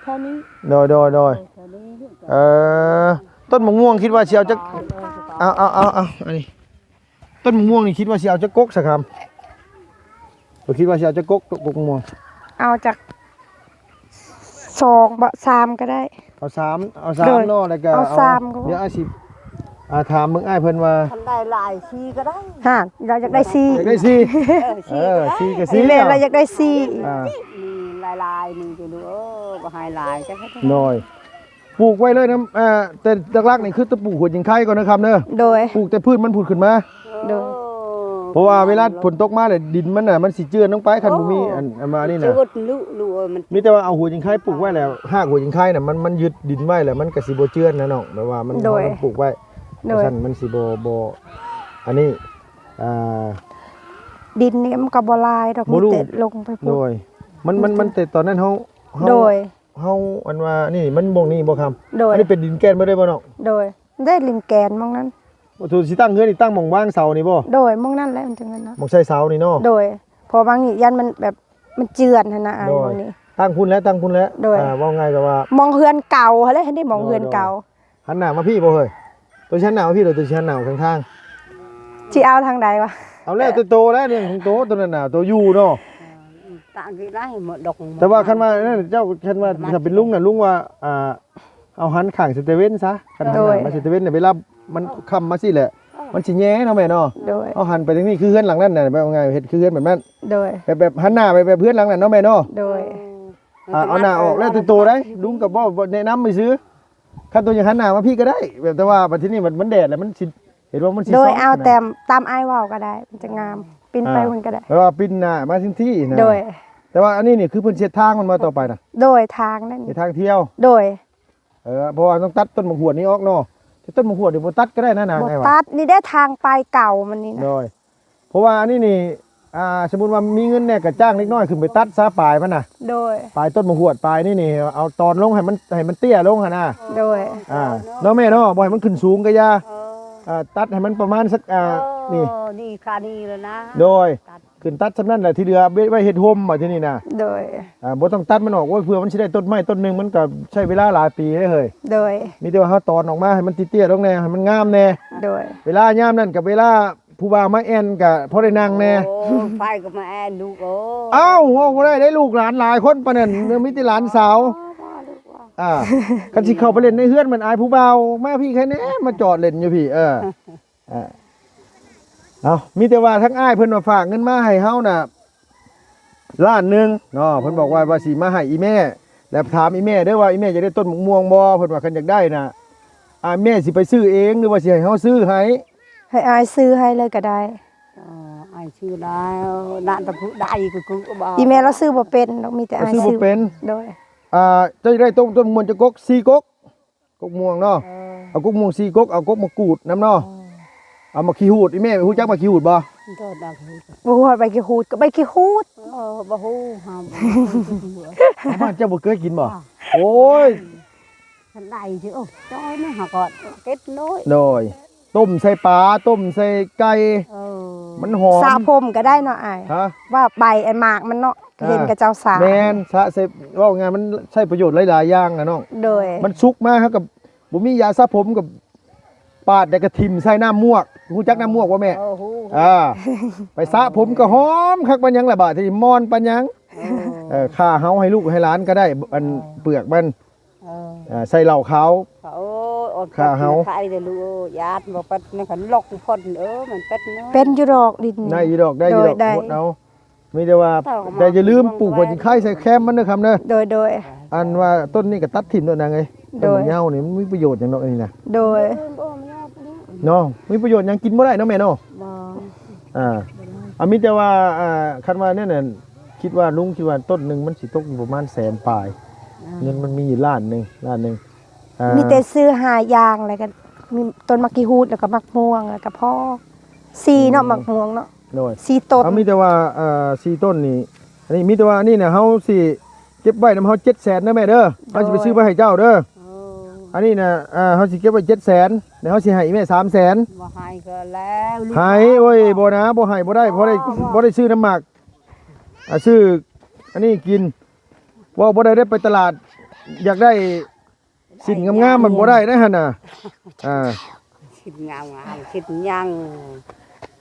ເທົ່ານີ້ ໂດຍໆໆ ເອີ ເທົ່ານີ້ ເອີ ຕົ້ນໝາກມ່ວງຄິດວ່າຊິເອົາຈັກ ເອີ ເອົາ ເອົາ ເອົາ ອັນນີ້ ຕົ້ນໝາກມ່ວງນີ້ຄິດວ່າຊິເອົາຈັກກົກຊະຄຳ? ເຈົ້າຄິດວ່າຊິເອົາຈັກກົກ ກົກ ກົກມ່ວງ? ເອົາຈັກສອງບໍ ສາມກໍໄດ້. ເອົາສາມ ເອົາສາມເນາະ ແລ້ວກໍເອົາສາມກໍພໍ. ດຽວອ້າຍຊິ ອ່າ ຖາມເບິ່ງອ້າຍເພິ່ນວ່າ ຄັນໄດ້ຫຼາຍສີ່ກໍໄດ້. ຮະ ລາວຢາກໄດ້ສີ່ ຢາກໄດ້ສີ່ ເອີ ສີ່ກໍສີ່ ແມ່ນລາວຢາກໄດ້ສີ່. ອ່າ ມີຫຼາຍໆ ນີ້ຢູ່ລູກເອີຍ ບໍ່ໃຫ້ຫຼາຍ. ໂດຍ ປູກໄວ້ເລີຍນຳ ເອີ ແຕ່ຫຼັກໆນີ້ຄືຕ້ອງປູກຫົວຈິງໄຄກ່ອນເດີຄຳເດີ. ໂດຍ ປູກແຕ່ພືດມັນພຸ້ນຂຶ້ນມາ. ໂດຍ ເພາະວ່າເວລາຝົນຕົກມາແລ້ວ ດິນມັນນະ ມັນຊິເຈື່ອນລົງໄປ ຄັນບໍ່ມີ ໂອ້ ອັນ ອັນມານີ້ນະ ມີແຕ່ວ່າເອົາຫົວຈິງໄຄປູກໄວ້ແລ້ວ ຮາກຫົວຈິງໄຄນະ ມັນ ມັນຍຶດດິນໄວ້ແລ້ວ ມັນກໍຊິບໍ່ເຈື່ອນນະນ້ອງ ແບບວ່າມັນ ໂດຍ ເຮົາຕ້ອງປູກໄວ້. ໂດຍ ຊັ້ນມັນຊິບໍ່ ບໍ່ ອັນນີ້ ອ່າ ດິນນີ້ມັນກໍບໍ່ຫຼາຍດອກ ມີແຕ່ລົງໄປພຸ້ນ. ໂດຍ ມັນ ມັນ ມັນແຕ່ຕອນນັ້ນເຮົາ ເຮົາ ໂດຍ ເຮົາ ອັນວ່ານີ້ມັນໝ່ອງນີ້ບໍ່ຄຳ? ໂດຍ ອັນນີ້ເປັນດິນແກ່ນເບິດເລີຍບໍ່ນ້ອງ? ໂດຍ ໄດ້ດິນແກ່ນໝ່ອງນັ້ນ. ໂອ້ ໂຕຊິຕັ້ງເຮືອນນີ້ ຕັ້ງໝ່ອງວາງເສົານີ້ບໍ່? ໂດຍ ໝ່ອງນັ້ນແຫຼະ ມັນເຖິງນັ້ນນະ ໝ່ອງໃສ່ເສົານີ້ເນາະ. ໂດຍ ເພາະວ່າບາງນີ້ຢ້ານມັນແບບ ມັນເຈື່ອນຫັ້ນນະອ້າຍ. ໂດຍ ໝ່ອງນີ້ ຕັ້ງພຸ້ນແຫຼະ ຕັ້ງພຸ້ນແຫຼະ. ໂດຍ ອ່າ ເວົ້າງ່າຍກໍວ່າ ໝ່ອງເຮືອນເກົ່າຫັ້ນແຫຼະ ຫັ້ນເດ້ ໝ່ອງເຮືອນເກົ່າ. ໂດຍ ໂດຍ ຫັນໜ້າມາພີ້ບໍ່ເຮີ້ຍ? ໂຕຊິຫັນໜ້າມາພີ້ ໂຕຊິຫັນໜ້າອອກທາງທາງ? ຊິເອົາທາງໃດວະ? ເອົາແລ້ວແຕ່ໂຕແຫຼະ ເລື່ອງຂອງໂຕ ໂຕນັ້ນນະ ໂຕຢູ່ເນາະ. ເອີ ຕາງທີ່ໄດ້ໝົດດອກ. ແຕ່ວ່າຄັນວ່ານັ້ນ ເຈົ້າ ຄັນວ່າຖ້າເປັນລຸງນະ ລຸງວ່າ ອ່າ ເອົາຫັນຂ້າງໃສ່ຕາເວັນຊະ ຄັນຫັນໜ້າມາໃສ່ຕາເວັນນະ ເວລາມັນຄ່ຳມາຊີ້ແຫຼະ ມັນຊິແຍ່ເນາະແມ່ເນາະ. ໂດຍ ເຮົາຫັນໄປທາງນີ້ ຄືເຮືອນຫຼັງນັ້ນນະ ແບບວ່າງ່າຍ ເຮັດຄືເຮືອນແບບນັ້ນ. ໂດຍ ແບບ ແບບຫັນໜ້າໄປແບບເຮືອນຫຼັງນັ້ນເນາະແມ່ເນາະ. ໂດຍ ອ່າ ເອົາໜ້າອອກແລ້ວແຕ່ໂຕໄດ໋ ລຸງກໍເວົ້າແນະນຳຊື່ໆ. ຄັນໂຕຢາກຫັນໜ້າມາພີ້ກໍໄດ້ ແບບ ແຕ່ວ່າບັດທີນີ້ມັນ ມັນແດດແລ້ວ ມັນຊິ ເຫັນວ່າມັນຊິ ໂດຍ ສ່ອງ ເອົາ ນະ ແຕ່ຕາມອ້າຍເວົ້າກໍໄດ້ ມັນຈະງາມ ປິ່ນໄປ ອ່າ ພຸ້ນກໍໄດ້ ແບບວ່າປິ່ນໜ້າມາທາງທີ່ນະ. ໂດຍ ແຕ່ວ່າອັນນີ້ນີ້ຄືເພິ່ນຊິເຮັດທາງມັນມາຕໍ່ໄປນະ. ໂດຍ ທາງນັ້ນ ເຮັດທາງທ່ຽວ. ໂດຍ ເອີ ເພາະວ່າຕ້ອງຕັດຕົ້ນໝາກຫວດນີ້ອອກເນາະ. ແຕ່ຕົ້ນໝາກຫວດນີ້ບໍ່ຕັດກໍໄດ້ນະນາງ ບໍ່ ອ້າຍວ່າ ຕັດ ນີ້ໄດ້ທາງປາຍເກົ່າມັນນີ້ນະ. ໂດຍ ເພາະວ່າອັນນີ້ນີ້ ອ່າ ສົມມຸດວ່າມີເງິນແດ່ ກໍຈ້າງເດັກນ້ອຍຂຶ້ນໄປຕັດຊະປາຍມັນນະ. ໂດຍ ປາຍຕົ້ນໝາກຫວດ ປາຍນີ້ນີ້ ເອົາຕອນລົງໃຫ້ມັນ ໃຫ້ມັນເຕ້ຍລົງຫັ້ນນະ. ໂດຍ ອ່າ ເນາະແມ່ເນາະ ບໍ່ໃຫ້ມັນຂຶ້ນສູງກໍຢ່າ. ເອີ ອ່າ ຕັດໃຫ້ມັນປະມານສັກ ອ່າ ເອີ ນີ້ ນີ້ຄ່ານີ້ແລ້ວນະ. ໂດຍ ຕັດ ຂຶ້ນຕັດສ່ຳນັ້ນແຫຼະ ທີ່ເຫຼືອໄວ້ ໄວ້ເຮັດຮົ່ມບັດທີນີ້ນະ. ໂດຍ ອ່າ ບໍ່ຕ້ອງຕັດມັນອອກ. ໂອ້ຍ ເພື່ອມັນຊິໄດ້ຕົ້ນໄມ້ຕົ້ນໜຶ່ງ ມັນກໍໃຊ້ເວລາຫຼາຍປີເດ້ເຮີ້ຍ. ໂດຍ ມີແຕ່ວ່າເຮົາຕອນອອກມາໃຫ້ມັນເຕ້ຍໆລົງແດ່ ໃຫ້ມັນງາມແດ່. ໂດຍ ເວລາຍາມນັ້ນກໍເວລາ ຜູ້ບ່າວມາແອ່ນກະພໍໄດ້ນັ່ງແດ່. ໂອ້ ໃຜກໍມາແອ່ນລູກເອີຍ. ອ້າວ ເວົ້າບໍ່ໄດ້ເດ້ ລູກຫຼານຫຼາຍຄົນປານນັ້ນ ມີແຕ່ຫຼານສາວ. ອໍ ລູກວ່າ ອ່າ ຄັນຊິເຂົ້າໄປຫຼິ້ນໃນເຮືອນມັນອາຍຜູ້ບ່າວ ມາພີ້ໃຄແດ່ ມາຈອດຫຼິ້ນຢູ່ພີ້. ເອີ ເອີ ເອົາ ມີແຕ່ວ່າທາງອ້າຍເພິ່ນວ່າຝາກເງິນມາໃຫ້ເຮົານະ ລ້ານໜຶ່ງເນາະ. ເພິ່ນບອກວ່າ ວ່າຊິມາໃຫ້ອີ່ແມ່ ແລ້ວຖາມອີ່ແມ່ເດີວ່າ ອີ່ແມ່ຢາກໄດ້ຕົ້ນໝາກມ່ວງບໍ່? ເພິ່ນວ່າຄັນຢາກໄດ້ນະ ອາ ແມ່ຊິໄປຊື້ເອງ ຫຼືວ່າຊິໃຫ້ເຮົາຊື້ໃຫ້? ໃຫ້ອ້າຍຊື້ໃຫ້ເລີຍກໍໄດ້. ເອີ ອ້າຍຊື້ໄດ້ ນະ ຕະຜູ້ໃດກໍຄືບໍ່ ອີ່ແມ່ລາວຊື້ບໍ່ເປັນດອກ ມີແຕ່ອ້າຍຊື້. ບໍ່ເປັນ ໂດຍ ອ່າ ເຈົ້າຢາກໄດ້ຕົ້ນ ຕົ້ນມ່ວງຈັກກົກ? ສີ່ກົກ ກົກມ່ວງເນາະ. ເອີ ເອົາກົກມ່ວງສີ່ກົກ ເອົາກົກໝາກກູດນຳເນາະ. ເອີ ເອົາໝາກຂີ້ຫູດ ອີ່ແມ່ຮູ້ຈັກໝາກຂີ້ຫູດບໍ່? ບໍ່ຮູ້ ໃບຂີ້ຫູດກໍໃບຂີ້ຫູດ. ເອີ ບໍ່ຮູ້ ຫາ ບ້ານເຈົ້າບໍ່ເຄີຍກິນບໍ່? ໂອ້ຍ ຄັນໄດ້ຊິ ໂອ້ ຈ້ອຍນະ ຫາກໍເກັບນ້ອຍ. ໂດຍ ຕົ້ມໃສ່ປາ ຕົ້ມໃສ່ໄກ່. ເອີ ມັນຫອມ ສະຜົມກໍໄດ້ເນາະອ້າຍ. ຮະ ວ່າໃບອັນໝາກມັນເນາະ ອ່າ ເຫັນເຂົາເຈົ້າສະ ແມ່ນ ສະໃສ່ ເວົ້າງ່າຍມັນໃຊ້ປະໂຫຍດຫຼາຍໆຢ່າງນະນ້ອງ. ໂດຍ ມັນສຸກມາ ເຮົາກໍບໍ່ມີຢາສະຜົມ ກໍປາດແລ້ວກໍຖິ້ມໃສ່ນ້ຳໝວກ. ຮູ້ຈັກນ້ຳໝວກບໍ່ແມ່? ເອີ ຮູ້ ອ່າ ໄປສະຜົມກໍຫອມຄັກປານຫຍັງລະ ບາດນີ້ມ່ວນປານຫຍັງ. ເອີ ເອີ ຂ້າເຮົາໃຫ້ລູກໃຫ້ຫຼານກໍໄດ້ ອັນ ເອີ ເປືອກມັນ. ເອີ ອ່າ ໃສ່ເຫຼົ້າຂາວ. ໂອ້ຍ ອ່ອນ ຂ້າເຮົາ ໄຂ່ເດີລູກເອີຍ ຢ້ານບໍ່ປັດ ໃນຄັນລັອກພົ້ນເອີ ມັນເປັດເນາະ. ເປັນຢູ່ດອກດິນ ໄດ້ຢູ່ດອກ ໄດ້ຢູ່ດອກ. ໂດຍ ໄດ້ ຫົດເອົາ ມີແຕ່ວ່າ ແຕ່ຢ່າລືມປູກຫົວຈິງໄຄໃສ່ແຄມມັນເດີຄຳເດີ. ໂດຍ ໂດຍ ອັນວ່າຕົ້ນນີ້ກໍຕັດຖິ້ມໂລດນາງເອີຍ. ໂດຍ ຕົ້ນໝາກເຍົານີ້ມັນມີປະໂຫຍດຫຍັງດອກອັນນີ້ນະ. ໂດຍ ເນາະ ມີປະໂຫຍດຫຍັງ ກິນບໍ່ໄດ້ເນາະແມ່ເນາະ. ບໍ່ ອ່າ ອ່າ ມີແຕ່ວ່າ ອ່າ ຄັນວ່າແນວນັ້ນ ຄິດວ່າ ລຸງຄິດວ່າຕົ້ນໜຶ່ງມັນຊິຕົກຢູ່ປະມານແສນປາຍ. ອ່າ ເງິນມັນມີຢູ່ລ້ານໜຶ່ງ ລ້ານໜຶ່ງ. ອ່າ ມີແຕ່ຊື້ຫ້າຢ່າງ ແລ້ວກໍມີຕົ້ນໝາກຂີ້ຫູດ ແລ້ວກໍໝາກມ່ວງ ແລ້ວກໍພໍ ສີ່ເນາະ. ອືມ ໝາກມ່ວງເນາະ. ໂດຍ ສີ່ຕົ້ນ. ເຮົາມີແຕ່ວ່າ ເອີ ສີ່ຕົ້ນນີ້ ອັນນີ້ມີແຕ່ວ່າ ອັນນີ້ນະ ເຮົາຊິເກັບໄວ້ນຳເຮົາເຈັດແສນເດີແມ່ເດີ. ໂດຍ ເຮົາຊິໄປຊື້ໄປໃຫ້ເຈົ້າເດີ. ເອີ ອັນນີ້ນະ ອ່າ ເຮົາຊິເກັບໄວ້ເຈັດແສນ ແລ້ວເຮົາຊິໃຫ້ອີ່ແມ່ສາມແສນ. ບໍ່ໃຫ້ກໍແລ້ວ ໃຫ້ ໂອ້ຍ ບໍ່ນະ ບໍ່ໃຫ້ບໍ່ໄດ້ ພໍໄດ້ ພໍໄດ້ຊື້ນ້ຳໝາກ ອ່າ ຊື້ອັນນີ້ກິນ. ເວົ້າບໍ່ໄດ້ເດ້ ໄປຕະຫຼາດ ຢາກໄດ້ ສິ້ນງາມໆ ມັນບໍ່ໄດ້ເດ້ຫັ້ນນະ. ອ່າ ສິ້ນງາມໆ ສິ້ນຫຍັງ?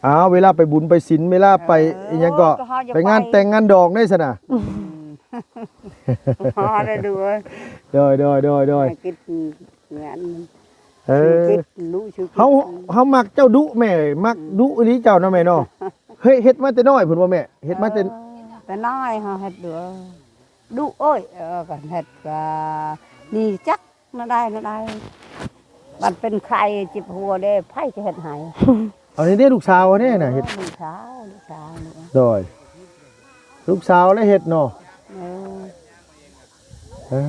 ອ້າວ ເວລາໄປບຸນໄປສິນ ເວລາໄປ ເອີ ອີ່ຫຍັງເກາະ ໄປງານແຕ່ງງານດອງເດ້ຊັ້ນນະ. ອືມ ພໍໄດ້ດູ. ໂດຍ ໂດຍ ໂດຍ ໂດຍ ໃຫ້ຄິດງານ. ເອີ ເຮົາ ເຮົາມັກເຈົ້າດຸແມ່ ມັກດຸອີ່ຫຼີເຈົ້າເນາະແມ່ເນາະ. ເຮັດ ເຮັດມາແຕ່ນ້ອຍພຸ້ນບໍ່ແມ່? ເຮັດມາແຕ່ ເອີ ແຕ່ນ້ອຍເຮົາເຮັດດຸ. ດຸເອີຍ ເອີ ກໍເຮັດກໍນີ້ ຈັກແນວໃດແນວໃດ ບັດເປັນໄຂ້ເຈັບຫົວເດ້ ໃຜຈະເຮັດໃຫ້? ເອົານີ້ເດ້ ລູກສາວເດ້ນະເຮັດ. ເອີ ລູກສາວ ລູກສາວນີ້. ໂດຍ ລູກສາວແລ້ວເຮັດເນາະ. ເອີ ເອີ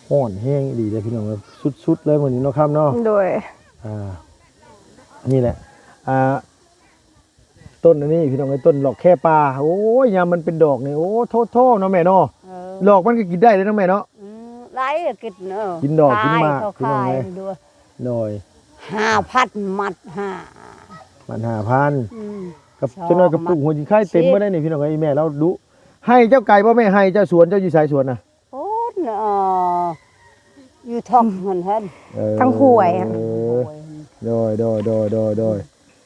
ຮ້ອນແຮງອີ່ຫຼີເດ້ພີ່ນ້ອງເອີຍ ສຸດໆເລີຍມື້ນີ້ເນາະຄຳເນາະ. ໂດຍ ອ່າ ນີ້ແຫຼະ ອ່າ ຕົ້ນອັນນີ້ພີ່ນ້ອງເອີຍ ຕົ້ນດອກແຄປ່າ. ໂອ້ຍ ຍາມມັນເປັນດອກນີ້ ໂອ້ ໂທ້ໆ ເນາະແມ່ເນາະ. ເອີ ດອກມັນກໍກິນໄດ້ເດ້ເນາະແມ່ເນາະ. ອືມ ໄດ້ ກິນເນາະ ກິນດອກກິນໝາກ ຂາຍ ພີ່ນ້ອງເອີຍ. ໂດຍ ໂດຍ ຫ້າພັນ ມັດຫ້າ ມັດຫ້າພັນ. ອືມ ກັບ ສອງ ຈັກໜ້ອຍກະປຸກຫົວຈິງໄຄເຕັມເບິດໄດ໋ນີ້ ພີ່ນ້ອງເອີຍ. ອີ່ແມ່ລາວດຸ. ໄຮ່ເຈົ້າໄກບໍ່ແມ່? ໄຮ່ເຈົ້າ ສວນເຈົ້າຢູ່ໃສ ສວນນະ? ໂອ້ ເອີ ຢູ່ທອກຫັ້ນຫັ້ນ. ເອີ ທາງຫ້ວຍ. ໂດຍ ໂດຍ ໂດຍ ໂດຍ ໂດຍ.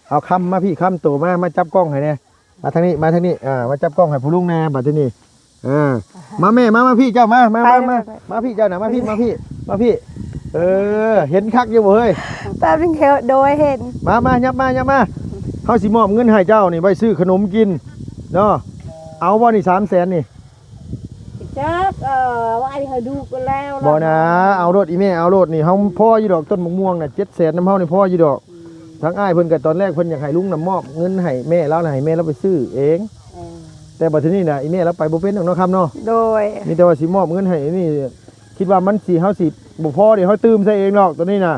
ເອົາຄຳມາພີ່ ຄຳໂຕມາ ມາຈັບກ້ອງໃຫ້ແດ່. ມາທາງນີ້ ມາທາງນີ້ ອ່າ ມາຈັບກ້ອງໃຫ້ພໍ່ລຸງແດ່ ບັດທີນີ້. ເອີ ມາແມ່ ມາ ມາພີ່ເຈົ້າ ມາ ມາ ມາ ມາ ໄປ ມາ ໄປ ມາພີ່ເຈົ້ານະ ມາພີ່ ມາພີ່ ມາພີ່. ເອີ ເຫັນຄັກຢູ່ບໍ່ເຮີ້ຍ? ແປັບໜຶ່ງເທວ ໂດຍ ເຫັນ. ມາ ມາ ຫຍັບມາ ຫຍັບມາ. ເຮົາຊິມອບເງິນໃຫ້ເຈົ້ານີ້ໄວ້ຊື້ຂະໜົມກິນເນາະ. ເອົາບໍ່ນີ້ ສາມແສນນີ້? ຈັກ ເອີ ໄວ້ໃຫ້ລູກກໍແລ້ວ. ບໍ່ນາ ເອົາໂລດອີ່ແມ່ ເອົາໂລດນີ້. ເຮົາພໍຢູ່ດອກ ຕົ້ນໝາກມ່ວງນະ ເຈັດແສນນຳເຮົານີ້ພໍຢູ່ດອກ. ອືມ ທາງອ້າຍເພິ່ນກໍຕອນແລກເພິ່ນຢາກໃຫ້ລຸງນຳມອບເງິນໃຫ້ແມ່ລາວນະ ໃຫ້ແມ່ລາວໄປຊື້ເອງ. ເອີ ແຕ່ບັດທີນີ້ນະ ອີ່ແມ່ລາວໄປບໍ່ເປັນດອກເນາະ ຄຳເນາະ. ໂດຍ ມີແຕ່ວ່າຊິມອບເງິນໃຫ້ນີ້ ຄິດວ່າມັນຊິ ເຮົາຊິບໍ່ພໍເດ ເຮົາຕື່ມໃສ່ເອງດອກໂຕນີ້ນະ. ອືມ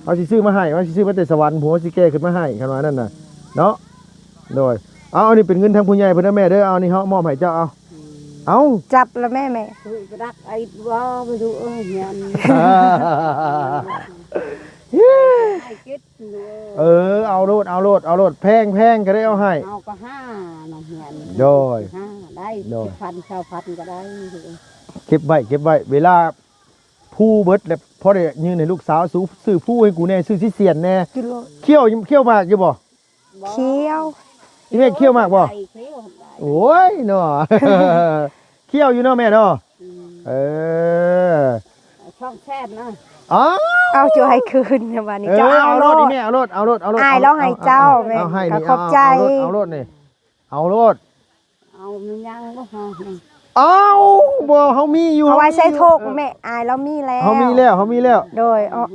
ເຮົາຊິຊື້ມາໃຫ້ ເຮົາຊິຊື້ມາແຕ່ສະຫວັນພຸ້ນ ເຮົາຊິແກ່ຂຶ້ນມາໃຫ້ ຄັນວ່ານັ້ນນະເນາະ. ໂດຍ ເອົາ ອັນນີ້ເປັນເງິນທາງຜູ້ໃຫຍ່ເພິ່ນເດີແມ່ເດີ. ເອົາ ອັນນີ້ເຮົາມອບໃຫ້ເຈົ້າ. ເອົາ ເອົາ ຈັບລະແມ່ ແມ່. ເອີ ເອົາໂລດ ເອົາໂລດ ເອົາໂລດ. ແພງ ແພງກໍໄດ້ເອົາໃຫ້. ເອົາກໍຫ້າເນາະ ໂດຍ ຫ້າໄດ້. ໂດຍ ສິບພັນ ຊາວພັນກໍໄດ້. ເກັບໄວ້ ເກັບໄວ້ ເວລາພູເບິດແລ້ວ ພໍໄດ້ຍື່ນໃຫ້ລູກສາວ. ຊື້ ຊື້ພູໃຫ້ກູແດ່ ຊື້ຊິສຽນແດ່. ກິນໂລດ. ຂ້ຽວ ຂ້ຽວໝາກຢູ່ບໍ່? ບໍ່ ຂ້ຽວ. ອີ່ແມ່ຂ້ຽວໝາກບໍ່? ໄດ້ ຂ້ຽວໄດ້. ໂອ້ຍເນາະ ຂ້ຽວຢູ່ເນາະແມ່ເນາະ. ອືມ ເອີ ຊ່ອງແຊບນະ. ອ້າວ ເອົາ ເຈົ້າໃຫ້ຄືນບາດນີ້. ເອີ ເຈົ້າເອົາ ເອົາໂລດ ໂລດ ອີ່ແມ່ ເອົາໂລດ ເອົາໂລດ ເອົາໂລດ. ອ້າຍລາວໃຫ້ເຈົ້າ. ເອົາ ເອົາ ເອົາໃຫ້ນີ້ ຂອບໃຈ. ເອົາໂລດ ເອົາໂລດນີ້ ເອົາໂລດ. ເອົາ ມັນຍັງບໍ່ພໍ. ເອົາ ບໍ່ ເຮົາມີຢູ່ ເອົາໄວ້ໃສ່ຖົງແມ່. ເອີ ອ້າຍລາວມີແລ້ວ ເຮົາມີແລ້ວ ເຮົາມີແລ້ວ. ໂດຍ ເອົາ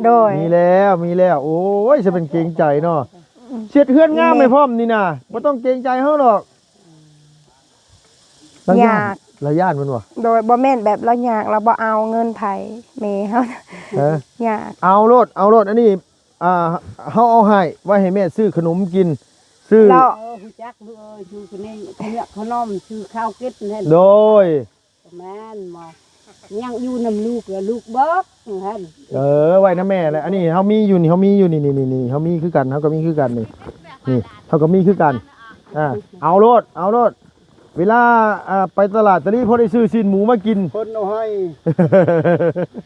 ໂດຍ ມີແລ້ວ ມີແລ້ວ. ໂອ້ຍ ສະເປັນເກງໃຈເນາະ. ອືມ ເຮັດເຮືອນງາມໃຫ້ພ້ອມນີ້ນະ ບໍ່ຕ້ອງເກງໃຈເຮົາດອກ. ລາວຢ້ານ ລາວຢ້ານແມ່ນບໍ່? ໂດຍ ບໍ່ແມ່ນແບບລາວຍາກ ລາວບໍ່ເອົາເງິນໃຜ ແມ່ເຮົາ. ເອີ ຍາກ. ເອົາໂລດ ເອົາໂລດ. ອັນນີ້ ອ່າ ເຮົາເອົາໃຫ້ ໄວ້ໃຫ້ແມ່ຊື້ຂະໜົມກິນ ຊື້ ເອີ ຮູ້ຈັກ ລູກເອີຍ ຊື້ຂະໜົມ ຂະໜົມ ຊື້ເຂົ້າກິນຫັ້ນ. ໂດຍ ແມ່ນບໍ່? ຍັງຢູ່ນຳລູກ ແລ້ວລູກເບີກຫັ້ນ. ເອີ ໄວ້ນຳແມ່ແຫຼະ. ອັນນີ້ເຮົາມີຢູ່ນີ້ ເຮົາມີຢູ່ນີ້ ນີ້ ນີ້ ນີ້ ເຮົາມີຄືກັນ ເຮົາກໍມີຄືກັນນີ້ ນີ້ ເຮົາກໍມີຄືກັນ. ອ່າ ເອົາໂລດ ເອົາໂລດ. ເວລາ ອ່າ ໄປຕະຫຼາດຕະລີ ພໍໄດ້ຊື້ຊີ້ນໝູມາກິນ. ເພິ່ນເອົາໃຫ້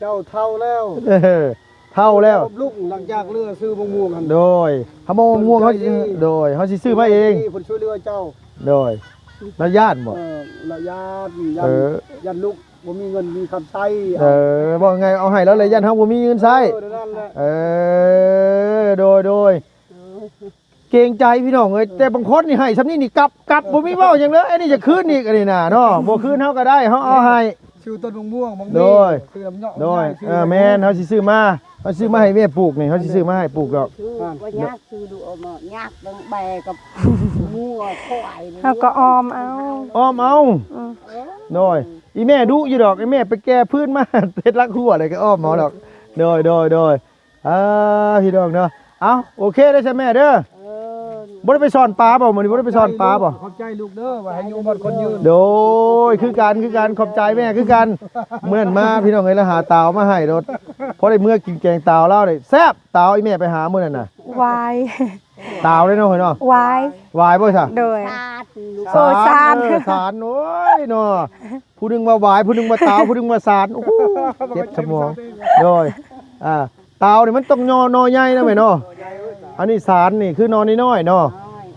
ເຈົ້າເຖົ້າແລ້ວ. ເອີ ເຖົ້າແລ້ວ ລຸງ ຫຼັງຈາກເຫຼືອຊື້ມະມ່ວງຫັ້ນ. ໂດຍ ເຮົາມະມ່ວງ ເຮົາຊິ ໂດຍ ເຮົາຊິຊື້ມາເອງ. ເພິ່ນຊ່ວຍເຫຼືອເຈົ້າ. ໂດຍ ລາວຢ້ານບໍ່? ເອີ ລາວຢ້ານ ຢ້ານ ເອີ ຢ້ານລູກບໍ່ມີເງິນມີຄຳໃຊ້. ເອີ ເວົ້າງ່າຍ ເອົາໃຫ້ລາວແລ້ວ ຢ້ານເຮົາບໍ່ມີເງິນໃຊ້. ເອີ ນັ້ນແຫຼະ. ເອີ ໂດຍ ໂດຍ ເອີ ເກງໃຈພີ່ນ້ອງເອີຍ. ເອີ ແຕ່ບາງຄົນນີ້ໃຫ້ຊ່ຳນີ້ນີ້ກັບ ກັບ ບໍ່ມີເວົ້າຫຍັງເລີຍ. ອັນນີ້ຈະຄືນອີກ ອັນນີ້ນະເນາະ ບໍ່ຄືນເຮົາກໍໄດ້ ເຮົາເອົາໃຫ້. ຊື້ຕົ້ນມະມ່ວງ ໝາກມີ້ ໂດຍ ຊື້ລຳຍອງ ໂດຍ ເອີ ແມ່ນ ເຮົາຊິຊື້ມາ ເຮົາຊື້ມາໃຫ້ແມ່ປູກນີ້ ເຮົາຊິຊື້ມາໃຫ້ປູກດອກ. ບໍ່ຍາກ ຊື້ດູເອົາມາ ຍາກເບິ່ງແບກັບງົວຄວາຍນີ້ ເຮົາກໍອ້ອມເອົາ ອ້ອມເອົາ. ອືມ ໂດຍ ອີແມ່ດຸຢູ່ດອກ ອີແມ່ໄປແກ່ພື້ນມາ ເຮັດລັກຮົ້ວແລ້ວກໍອ້ອມເອົາດອກ. ໂດຍ ໂດຍ ໂດຍ. ອ່າ ພີ່ນ້ອງເນາະ ເອົ້າ ໂອເຄເດີຊະແມ່ເດີ. ເອີ ບໍ່ໄດ້ໄປສອນປາບໍ່? ມື້ນີ້ບໍ່ໄດ້ໄປສອນປາບໍ່? ຂອບໃຈລູກເດີ ວ່າໃຫ້ຢູ່ຮອດຄົນຍືນ. ໂດຍ ຄືກັນ ຄືກັນ ຂອບໃຈແມ່ຄືກັນ. ມື້ນັ້ນມາພີ່ນ້ອງເອີຍ ລາວຫາຕາວມາໃຫ້ໂລດ ພໍໄດ້ເມືອກິນແກງຕາວລາວໄດ້ແຊບ. ຕາວອີແມ່ໄປຫາມື້ນັ້ນນະ ຫວາຍ ຕາວເດ້ເນາະ ເຮີ້ຍເນາະ. ຫວາຍ ຫວາຍບໍ່ຊະ? ໂດຍ ສານ ສານ ເອີ ສານ. ໂອ້ຍເນາະ ຜູ້ໜຶ່ງວ່າຫວາຍ ຜູ້ໜຶ່ງວ່າຕາວ ຜູ້ໜຶ່ງວ່າສານ. ໂອ້ໂຫ ເຈັບສະໝອງ. ໂດຍ ອ່າ ຕາວນີ້ມັນຕ້ອງໜໍ່ ໜໍ່ໃຫຍ່ນະແມ່ເນາະ. ອັນນີ້ສານນີ້ຄືໜໍ່ນ້ອຍໆເນາະ.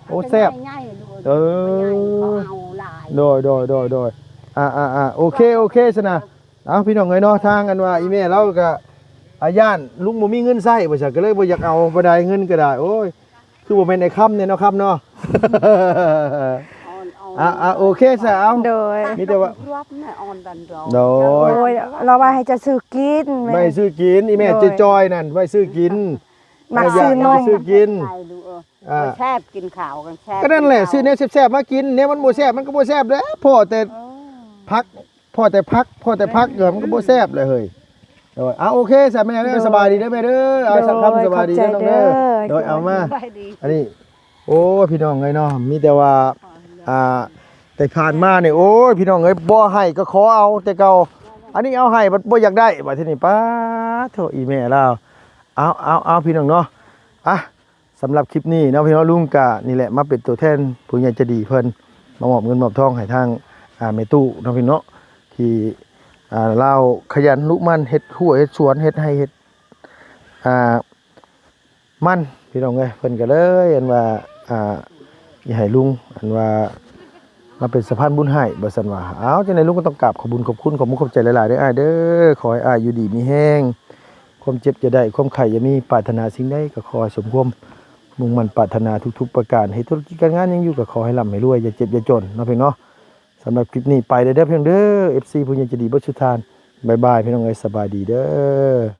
ໂອ້ ແຊບ. ເອີ ໂດຍ ໂດຍ ໂດຍ ໂດຍ. ອ່າໆໆ ໂອເຄ ໂອເຄຊັ້ນນະ. ເອົ້າ ພີ່ນ້ອງເອີຍເນາະ ທາງອັນວ່າອີແມ່ລາວກະ ອາ ຢ້ານລຸງບໍ່ມີເງິນໃຊ້ວ່າຊັ້ນ ກໍເລີຍບໍ່ຢາກເອົາປານໃດ ເງິນກໍໄດ້. ໂອ້ຍ ຄືບໍ່ແມ່ນໄອ້ຄຳແດ່ເນາະ ຄຳເນາະ. ອ່າໆ ໂອເຄຊະ ເອົາ ໂດຍ ມີແຕ່ວ່າ ໂດຍ ລາວວ່າໃຫ້ເຈົ້າຊື້ກິນ ໄວ້ຊື້ກິນ ອີແມ່ຈ່ອຍໆນັ້ນ ໄວ້ຊື້ກິນ ມັກຊື້ນົມ ຊື້ກິນ. ອ່າ ແຊບ ກິນເຂົ້າກັນແຊບ ກໍນັ້ນແຫຼະ ກິນເຂົ້າ ຊື້ແນວແຊບໆມາກິນ ແນວມັນບໍ່ແຊບມັນກໍບໍ່ແຊບເດ້. ພໍແຕ່ ເອີ ຜັກ ພໍແຕ່ຜັກ ພໍແຕ່ຜັກ ເອີ ມັນກໍບໍ່ແຊບແຫຼະເຮີ້ຍ. ໂດຍ ອ່າ ໂອເຄຊະແມ່ເດີ ໂດຍ ສະບາຍດີເດີແມ່ເດີ. ອ່າ ໂດຍ ສະຄຳ ສະບາຍດີເດີນ້ອງເດີ. ໂດຍ ເອົາມາ ສະບາຍດີ ອັນນີ້ ໂອ້ ພີ່ນ້ອງເອີຍເນາະ ມີແຕ່ວ່າ ອ່າ ແຕ່ຜ່ານມານີ້ ໂອ້ຍ ພີ່ນ້ອງເອີຍ ບໍ່ໃຫ້ກໍຂໍເອົາແຕ່ເກົ່າ ອັນນີ້ເອົາໃຫ້ບັດບໍ່ຢາກໄດ້ ບັດທີນີ້ ປາໂທ້ ອີແມ່ລາວ. ເອົາ ເອົາ ເອົາ ພີ່ນ້ອງເນາະ ອ່າ ສຳລັບຄລິບນີ້ເນາະ ພີ່ນ້ອງ ລຸງກະນີ້ແຫຼະ ມາເປັນຕົວແທນຜູ້ໃຫຍ່ໃຈດີເພິ່ນ ມາມອບເງິນມອບທອງໃຫ້ທາງ ອ່າ ແມ່ຕູ້ເນາະ ພີ່ນ້ອງເນາະ ທີ່ ອ່າ ລາວຂະຫຍັນລຸໝັ່ນເຮັດຮົ້ວເຮັດສວນ ເຮັດໄຮ່ເຮັດ ອ່າ ມັນ ພີ່ນ້ອງເອີຍ. ເພິ່ນກໍເລີຍອັນວ່າ ອ່າ ຢາກໃຫ້ລຸງອັນວ່າມາເປັນສະພານບຸນໃຫ້ ວ່າຊັ້ນວ່າ. ເອົ້າ ຈັ່ງໃດລຸງກໍຕ້ອງກາບຂອບບຸນຂອບຄຸນ ຂອບມຸກຂອບໃຈຫຼາຍໆເດີອ້າຍເດີ. ຂໍໃຫ້ອ້າຍຢູ່ດີມີແຮງ ຄວາມເຈັບຢ່າໄດ້ ຄວາມໄຂ້ຢ່າມີ ປາດຖະໜາສິ່ງໃດກໍຂໍໃຫ້ສົມຄວາມມຸ່ງໝັ້ນປາດຖະໜາທຸກໆປະການ ເຮັດທຸລະກິດການງານຫຍັງຢູ່ກໍຂໍໃຫ້ລ່ຳໃຫ້ລວຍ ຢ່າເຈັບຢ່າຈົນເນາະພີ່ນ້ອງເນາະ. ສຳລັບຄລິບນີ້ໄປແລ້ວເດີພີ່ນ້ອງເດີ ເອັຟຊີ ຜູ້ໃຫຍ່ໃຈດີເບິດສູ່ທ່ານ ບາຍບາຍ ພີ່ນ້ອງເອີຍ ສະບາຍດີເດີ.